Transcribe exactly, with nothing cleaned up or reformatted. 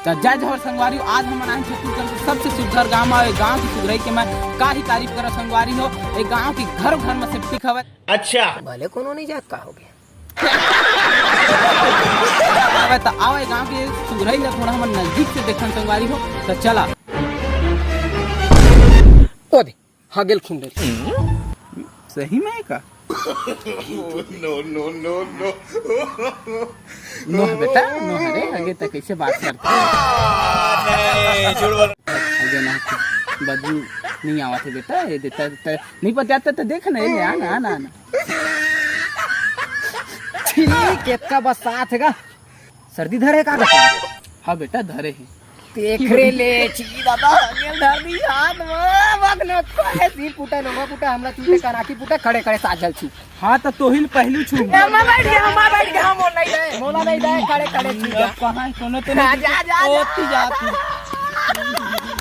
त जय जोहार संगवारी हो, आज हमन आए छत्तीसगढ़ के सबसे सुघर गांव में। ए गांव की सुघरई के मैं का ही तारीफ करव संगवारी हो। ए गांव की घरों घर में सेप्टिक हवय। अच्छा। भले कोनो नहीं जात का होगे। हवय त आवा ए गांव के सुघरई ला थोड़ा हमन नजदीक से देखन संगवारी हो। त चला। ओ दे, हगेल खुंदरी। सही में का? नो, नो, नो, नो। नो है बेटा, नो है रे, आगे तक कैसे बात करता है? नहीं, झूठ बोल। आगे ना, बदबू नहीं आवत है बेटा, ये देता, देता, नहीं पता था तो देख ना, ये आना, आना, आना। छी, केतका बरसात है का? सर्दी धरे का? हाँ बेटा, धरे है। तेखरे ले छी दादा, गेल धर दी हाथ में, बक न कोई सी पुटा, नोमा पुटा, हमरा चूते कनाकी पुटा, खड़े खड़े साजल छू। हाँ, तो तोहिल पहलू छू। ए, मैं बैठ गया, मैं बैठ गया, मोला नहीं दे, मोला नहीं दे, खड़े खड़े छू जा। अब कहाँ है, कोनो तो नहीं जा, जा, जा। ओती जा तू।